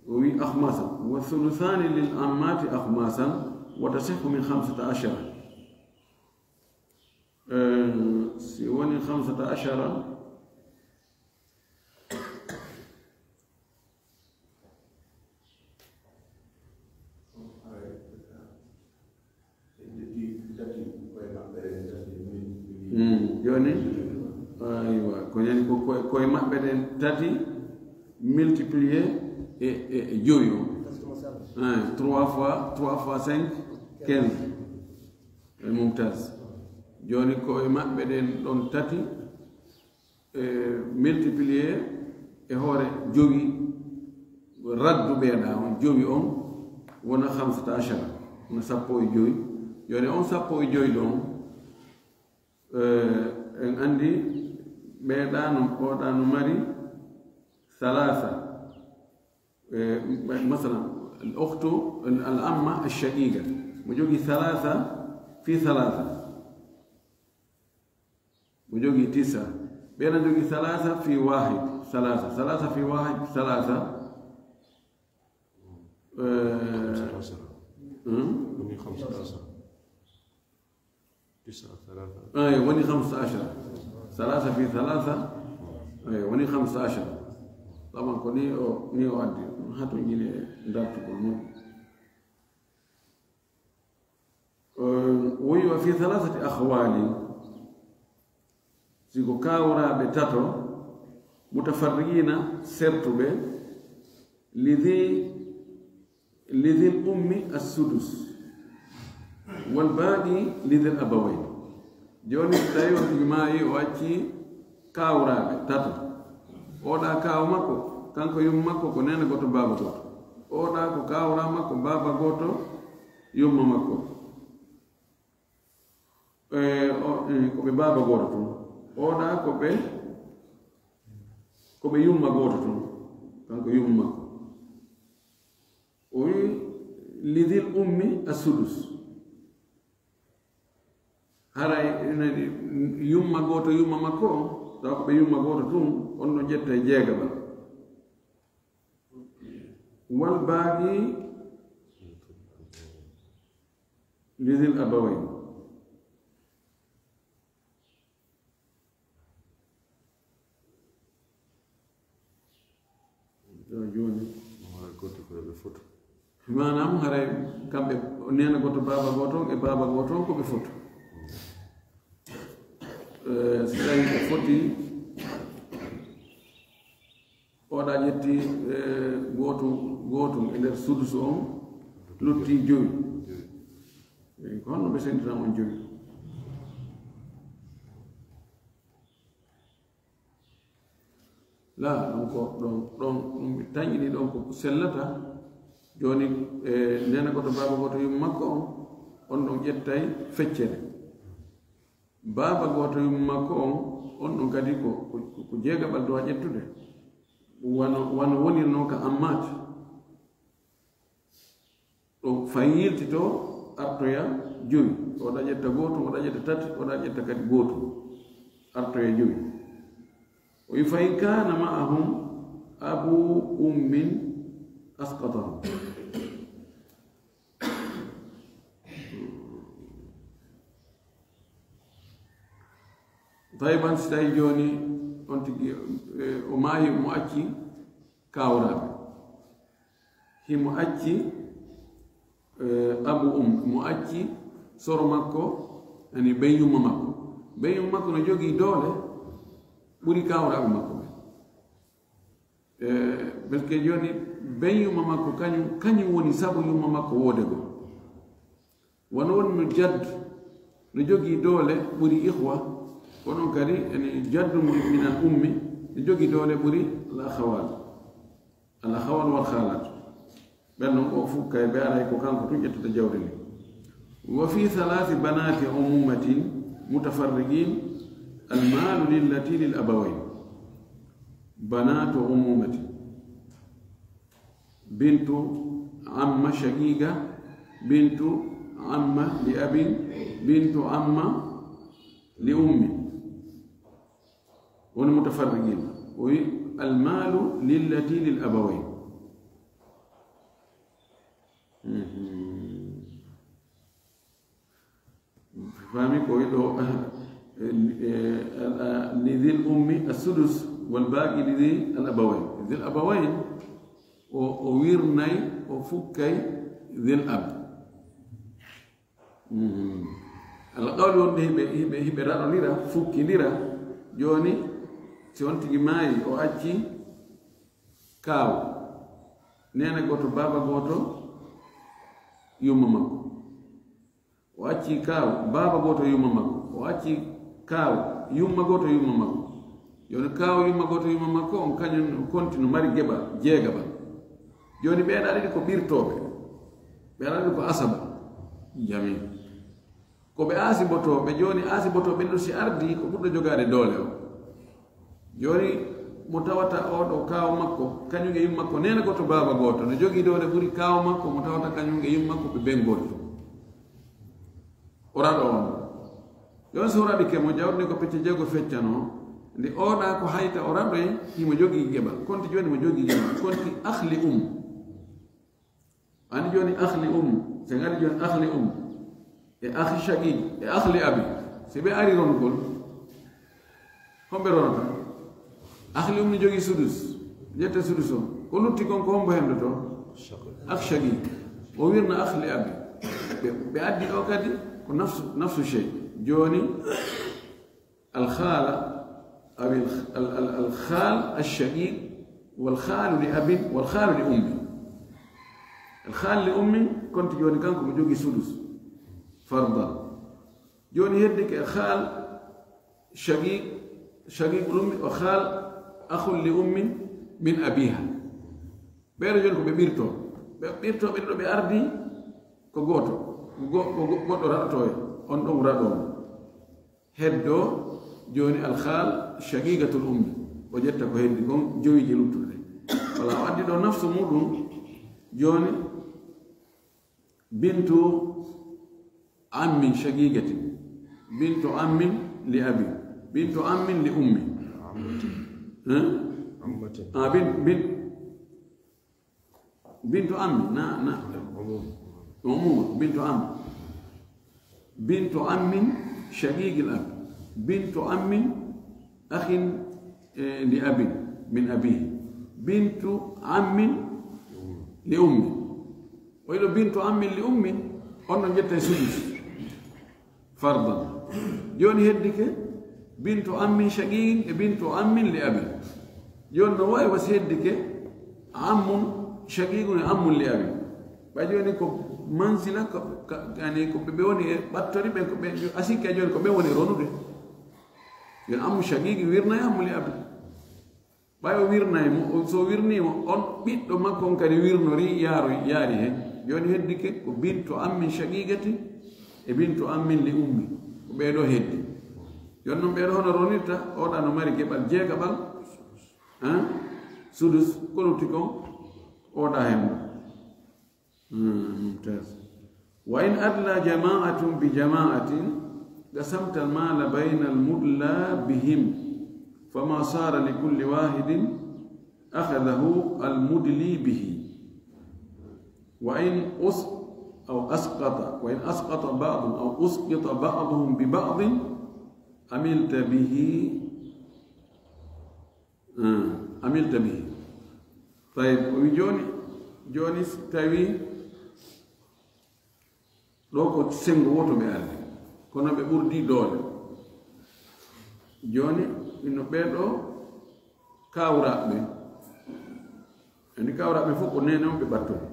O wi akhmasan. Wa thuluthani lil ammati akhmasan, wa tasihhu min khamsata ashara. Eh, si woni khamsata ashara, Mm, joni, aywa, ko yani ko koye, koye maɓɓe ɗen tati multiplié e, e, e joyi o. Eh, trois fois, trois fois cinq, quinze. Eh, mumtaz. Joni koye maɓɓe ɗen ɗon tati, eh, multiplié e hoore jowi, raddu ɓeeɗa on, jowi on wona khamsata ashara, wona sappo e joyi. Joni on sappo e joyi ɗon, eh, en andi ɓeeɗa no, oɗa no mari thalatha. Eh, masalan, al ukhtu, al, al amma al shaqiqa. Mo jogi thalatha fi thalatha. Mo jogi tisa. Ɓeena jogi thalatha fi wahid. Thalatha. Thalatha fi wahid, thalatha. Eh, hmm? Woni khamsata ashara. Tisa, thalatha. Ay, woni khamsata ashara. Thalatha fi thalatha. Ay, woni khamsata ashara. Taban ko ni o, ni o addi. Hato jini e dartugol mum. Eh, o wi wa fi thalathati akhwali, si ko kawraaɓe tato, mutafarriqina, sertuɓe, lidhi, lidhil ummi assudus, wal baqi lidhil abawayn. Joni so tawi on tigi maayi, o acci kawraaɓe tato. Oɗa kaaw makko, kanko yumma makko ko neene gooto, baaba gooto. Oɗa ko kawra makko, baaba gooto, yumma makko. Eh, o, eh, ko ɓe baaba gooto tun. Oɗa ko ɓe, ko ɓe yumma gooto tun. Kanko yumma makko. O wi, lidhil ummi assudus. Haray ene yumma gooto, yumma makko on, tawa ko ɓe yumma gooto tun, on no ƴetta e jeegaɓal. Wal baqi lidhil abawayn. Ɗo jooni, haray gooto ko ɓe foto. Maanaam, haray kamɓe neene gooto, baaba gooto, e baaba gooto ko ɓe foto. Eh, si tawi ɓe foti, oɗa ƴetti, eh, gooto, gooto e nder sudusu on, lutti jowi. Eh, ko honno ɓe sendira on jowi? La, ɗon ko, ɗon, ɗon, ɗum taƴini ɗon ko sellata. Jooni, eh, neene gooto, baaba gooto, yumma makko on, on ɗon ƴettay feccere. Baaba gooto, yumma makko on, on ɗon kadi ko, ko, ko jeegaɓal duwa ƴettude. Wano, wano wonirno ka ammaat. Ɗo fayilti to artoya jowi. Oɗa ƴetta gooto, oɗa ƴetta tati, oɗa ƴetta kadi gooto. Artoya jowi. O wi, "Fa in kana ma'ahum abu ummin asqatahu." Tawi ban si tawi jooni on tigi, eh, o maayi, mo acci kawraaɓe. Himo acci, eh, abu um, mo acci soro makko, ani ben yumma makko. Ben yumma makko no jogii doole ɓuri kawraaɓe makko ɓe. Eh, parce que jooni ben yumma makko kañum, kañum woni sabu yumma makko woodego. Wano woni no jaddu no jogii doole ɓuri ihwa, ko ɗon kadi ene jaddu min al ummi no jogii doole ɓuri al akhawat. Al akhawat wal khalat. Ɓen non o fof kay ɓe aray ko kanko tun ƴettata jawdi ndi. Wa fi thalathi banati umumatin mutafarriqin al malu lillati lil abawayn. Banatu umumatin. Bintu amma shaqiqa, bintu amma li abin, bintu amma li ummi. Woni mutafarriqin. O wi, almalu lillati lil abawayn. Fami ko wi ɗo, lidil ummi assudus, wal baqi lidi al abawayn. Lidil abawayn, o o wirnay, o fukkay dil ab. Alqawli wonde hiɓe hiɓe hiɓe raɗondira, fukkindira. Joni, si on tigi maayi, o acci kaaw, neene gooto, baaba gooto, yumma makko. O acci kaaw, baaba gooto, yumma makko. O acci kaaw, yumma gooto, yumma makko. Joni kaaw, yumma gooto, yumma makko on, kañum konti no mari geɓa jeegaɓa. Joni ɓeeɗa ɗiɗi ko ɓirtooɓe, ɓeeɗa ɗiɗi ko asaba. Jami. Ko ɓe asibotooɓe. Joni asibotooɓe ɗiɗo si ardi, ko ɓurɗo jogaade doole o. Joni mo tawata oɗo kaaw makko, kañum e yumma makko, neene gooto, baaba gooto, no jogii doole ɓuri kaaw makko mo tawata kañum e yumma makko ɓe bengol. O raɗo on. Joni so raɗike mo, jawdi ko pecce jeego feccano. Nde oɗa ko hayta o raɗoye, himo jogii geɓa. Konti joni mo jogii geɓa. Konti akhli um. Ani joni akhli um, se ngari joni akhli um, e akhi shaqiq, e akhli abi. Si ɓe ari rongol, homɓe ronata? Akhli um ni jogii sudus, ƴetta sudus o. Ko lutti kon ko hombo hendoto? Akhi shaqiq. O wirna akhli abi. Ɓe, ɓe addi ɗo kadi ko nafsu, nafsu shay. Joni, alkhala, aw al, al, al, alkhal alshaqiq, walkhalu li abin, walkhalu li ummi. Alkhal li ummi, konti joni kanko mo jogii sudus. Fardan. Joni heddi ke khal shaqiq, shaqiq ummi, o khal akhun li ummi min abiha. Ɓeeɗo joni ko ɓe ɓirto. Ɓe ɓirto ɓe ɗo ɓe ardi ko gooto. Go-, ko go-, goɗɗo raɗotoyo. On ɗon raɗo on. Heddo joni alkhal shaqiqatul ummi. O ƴetta ko heddi kon jowiije luttuɗe. Wala o addi ɗo nafsu muɗum. Joni bintu ammin shaqiqatin. Bintu ammin li abi. Bintu ammin li ummi. Hein? Ah, bin, bin, bintu ammi. Na, na. Umuma. Bintu ammi. Bintu ammin shaqiqil abi. Bintu ammin akhin, eh, li abin min abihi. Bintu ammin li ummi. O yiɗo bintu ammin li ummi, on no ƴetta e sudus. Fardan. Joni heddike bintu ammin shaqiqin e bintu ammin li abin. Joni no wawi wasi heddike ammun shaqiqun e ammun li abin. Ɓa joni ko manzila, ko, ka, yani ko ɓe, ɓe woni e ɓattori ɓen, ko ɓe, a sikki joni ko ɓe woni e ronude. Joni ammu shaqiqi wirna e ammu li abin. Ɓay o wirnay mo, o, so wirnii mo, on ɓiɗɗo makko on kadi wirnori yaaro, yaari hen. Joni heddike ko bintu ammin shaqiqati e bintu ammin li ummi. Ko ɓeeɗo heddi. Joni non ɓeeɗo hono ronirta, oɗa no mari geɓal jeegaɓal, hein? Sudus, ko lutti kon, oɗa hen ɗo. Hmm, mumtaz. وإن أدلى جماعة بجماعة قسمت المال بين المدلى بهم، فما صار لكل واحد أخذه المدلي به. وإن أس-، أو أسقط، وإن أسقط بعضهم أو أسقط بعضهم ببعض عملت به. Hmm, amilta bihi. Tayib, o wi joni, joni si tawi ɗo ko sengo woto ɓe ardi, kono ɓe ɓurdi doole. Joni, ino ɓeɗo kawraɓe. Ani kawraɓe fof ko nene on ɓe ɓattori.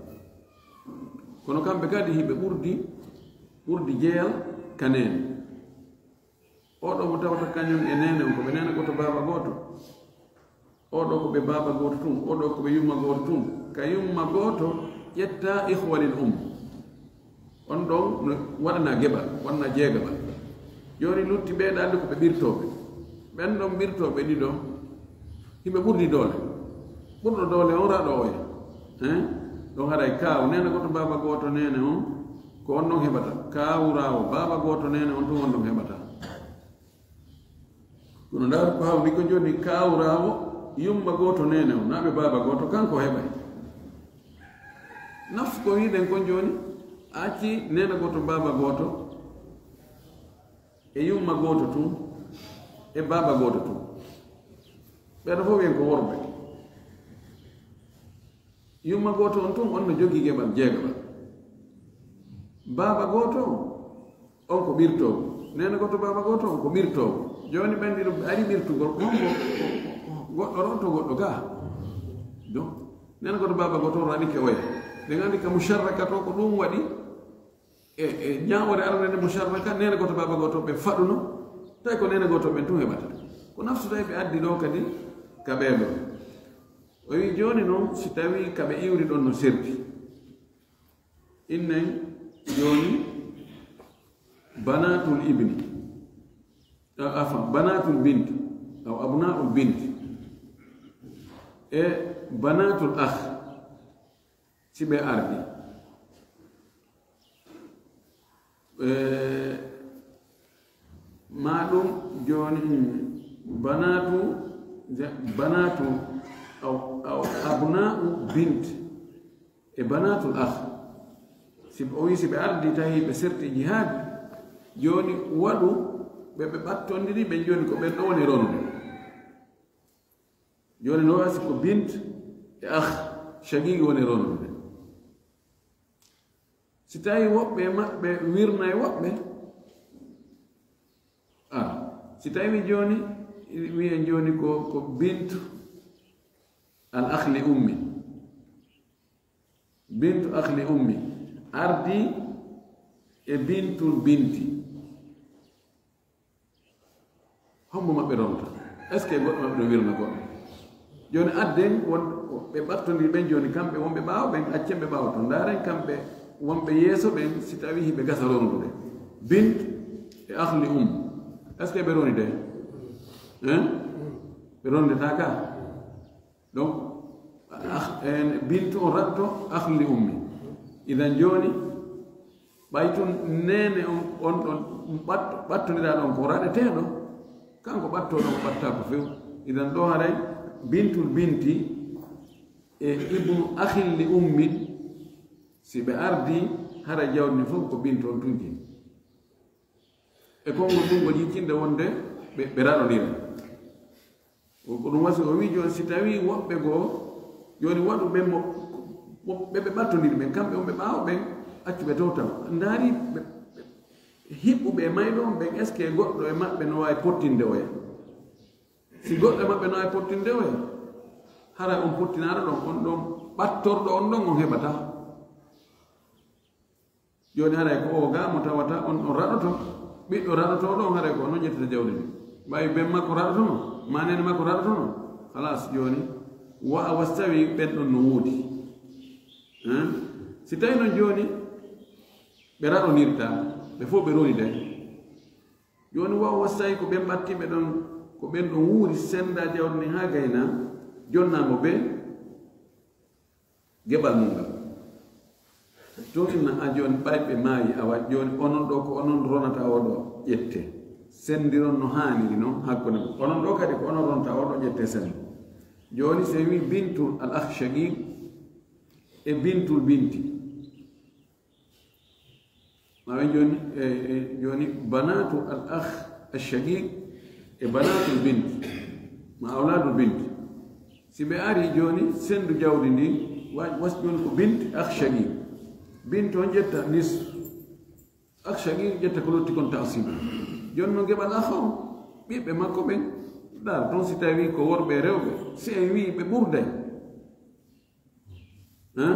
Kono kamɓe kadi hiɓe ɓurdi, ɓurdi jeyal ka nene. Oɗo mo tawata kañum e neene on, ko ɓe neene gooto, baaba gooto. Oɗo ko ɓe baaba gooto tun, oɗo ko ɓe yumma gooto tun. Ka yumma gooto ƴetta ikhwa lil um. On ɗon no waɗana geɓal, waɗana jeegaɓal. Joni lutti ɓe ɗalde ko ɓe ɓirtooɓe. Ɓen ɗon ɓirtooɓe ɗiɗo, hiɓe ɓurdi doole. Ɓurɗo doole on raɗo oya. Hein? Ɗon haray kaaw, neene gooto, baaba gooto, neene on. Ko on ɗon heɓata. Kaawraawo, baaba gooto, neene on tun on ɗon heɓata. Kono ndaar ko hawni ko joni kaawraawo, Yumma gooto, neene o, naa ɓe baaba gooto, kanko heɓay. Nafsu ko wiɗen kon jooni, a acci neene gooto, baaba gooto, e yumma gooto tun, e baaba gooto tun. Ɓeeɗo fof wiyen ko worɓe. Yumma gooto on tun, on no jogii geɓal jeegaɓal. Baaba gooto on, on ko ɓirtoowo. Neene gooto, baaba gooto on ko ɓirtoowo. Jooni ɓen ɗiɗo ɓe ari ɓirtugol, ko hombo goɗɗo ɗo to goɗɗo gaa? Donc, neene gooto, baaba gooto on ranike oya. Ɓe nganndi ka musharraka to ko ɗum waɗi. E, e ñaawoore arande nde musharraka, neene gooto, baaba gooto ɓe faɗuno, tawi ko neene gooto ɓen tun heɓata. Ko nafsu tawi ɓe addi ɗo kadi ka ɓee ɗo. O wi jooni non, si tawi ka ɓe iwri ɗon no serti. Innen jooni banatul ibni, a, afan, banatul binti, aw abnaul binti, e banatul akh, si ɓe ardi. E, ma ɗum jooni, mm, banatu, banatu, aw, aw abna'u bint e banatul akh. Si o wi, si ɓe ardi tawi ɓe serti jihaadi, jooni waɗu ɓe, ɓe ɓattondiri ɓen, jooni ko ɓen ɗo woni ronde. Jooni no wasi ko bint e akh, shaqiqi woni rondude. Si tawi woɓɓe e maɓɓe wirnay woɓɓe, a, si tawi jooni, wiyen jooni ko, ko bint al akh li ummi. Bint akh li ummi. Ardi e bintul binti. Hombo maɓɓe ronta? Est-ce que goɗɗo maɓɓe no wirna goɗɗo? Jooni adden won ɓe ɓattondiri ɓen, jooni kamɓe wonɓe ɓaawo ɓen, accen ɓe ɓaawo to. Ndaaren kamɓe wonɓe yeeso ɓen, si tawi hiɓe gasa rondude. Bint e akh li um. Est-ce que ɓe ronide? Hein? Ɓe rondetaka? Donc, akh, en, bintu on raɗoto akh li ummi. Idan jooni, ɓay tun neene on, on ɗon ɓatto-, ɓattondiraa ɗon ko raɗeteeɗo, kanko ɓattooɗo on ɓattaako few. Idan ɗo haray bintul binti e ibnu akhin li ummin, si ɓe ardi, haray jawdi ndin fof ko bintu on tun jeyi. E konngol ɗum ngol yiccinde wonde ɓe, ɓe raɗondira. Ko, ko ɗum wasi o wii jooni, si tawii woɓɓe goo, jooni waɗu ɓen mo, mo, ɓe, ɓe ɓattondiri ɓen, kamɓe wonɓe ɓaawo ɓen, accu ɓe towtaw. Ndaari ɓe, ɓe, hiɓɓuɓe e mayɗo on ɓen, est-ce que goɗɗo e maɓɓe no waawi pottinde oya? Si goɗɗo e maɓɓe no waawi pottinde oya, haray on pottinaaɗo ɗon, on ɗon ɓattorɗo on ɗon, on heɓataa. Jooni haray ko o gaa mo tawata on ɗon raɗoto, ɓiɗɗo raɗotooɗo on, haray ko o non ƴettata jawdi ndin. Ɓay ben makko raɗotono, maa neene makko raɗotono, halas jooni, wa a wasi tawi ɓen ɗon no woodi. Hein? Si tawi non jooni, ɓe raɗonirta, ɓe fof ɓe roniday. Jooni wa a wasi tawi ko ɓen ɓattiiɓe ɗon, ko ɓen ɗon wuuri senda jawdi ndin haa gayna, jonna mo be, geɓal mum ngal. Tun inna a jooni ɓay ɓe maayi, awa jooni onon ɗo ko onon ronata oɗo ƴette. Sendiron no haaniri non hakkunde mon. Onon ɗo kadi ko onon ronata oɗo ƴette sendu. Jooni si wi bintul al akh shaqiq e bintul binti. Ma ɓe jooni, e, e, jooni banatu al akh al shaqiq e banatul bint, ma awladul bint. Si ɓe ari jooni, sendu jawdi ndi, wa-, was jooni ko bint akh shaqiq. Bint on ƴetta nis, akh shaqiq ƴetta ko lutti kon ta'sib. Jooni no geɓal akh on, ɓiɓɓe makko ɓen, dar ton si tawi ko worɓe e rewɓe, si en wi ɓe ɓurday. Hein?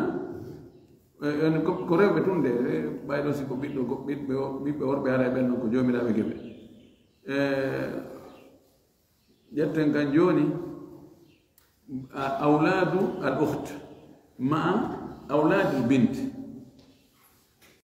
E, en ko, ko rewɓe tun de, e, ɓayɗo si ko ɓiɗɗo, ko ɓiɓɓe o-, ɓiɓɓe worɓe haray ɓen non ko joomiraaɓe geɓe. E, ƴetten kan jooni, a, awladu al ukht ma'a awladi bint.